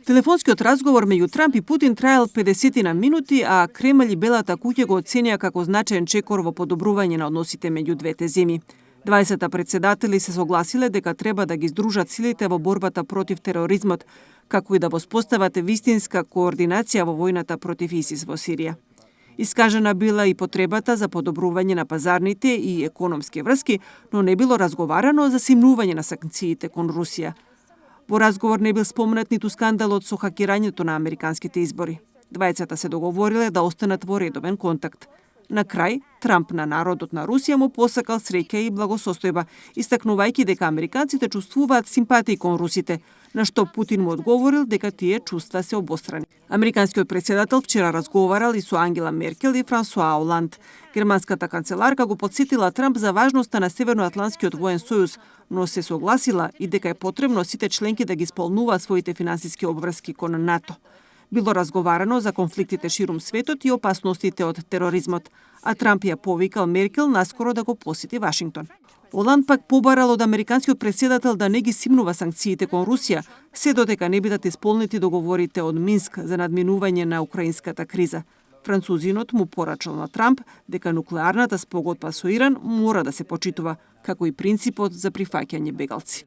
Телефонскиот разговор меѓу Трамп и Путин траел 50 на минути, а Кремљ и Белата куќа го оценија како значаен чекор во подобрување на односите меѓу двете земји. 20 председатели се согласиле дека треба да ги здружат силите во борбата против тероризмот, како и да воспостават вистинска координација во војната против ИСИС во Сирија. Искажена била и потребата за подобрување на пазарните и економски врски, но не било разговарано за симнување на санкциите кон Русија. Во разговор не бил спомнат ниту скандалот со хакирањето на американските избори. Двајцата се договориле да останат во редовен контакт. На крај, Трамп на народот на Русија му посакал среќа и благосостојба, истакнувајќи дека американците чувствуваат симпатии кон русите, на што Путин му одговорил дека тие чувства се обострани. Американскиот председател вчера разговарал и со Ангела Меркел и Франсуа Оланд. Германската канцеларка го потсетила Трамп за важноста на Северноатлантскиот воен сојуз, но се согласила и дека е потребно сите членки да ги исполнуваат своите финансиски обврски кон НАТО. Било разговарано за конфликтите ширум светот и опасностите од тероризмот, а Трамп ја повикал Меркел наскоро да го посети Вашингтон. Оланд пак побарал од американскиот председател да не ги симнува санкциите кон Русија, се додека не бидат исполнети договорите од Минск за надминување на украинската криза. Французинот му порачал на Трамп дека нуклеарната спогодба со Иран мора да се почитува, како и принципот за прифаќање бегалци.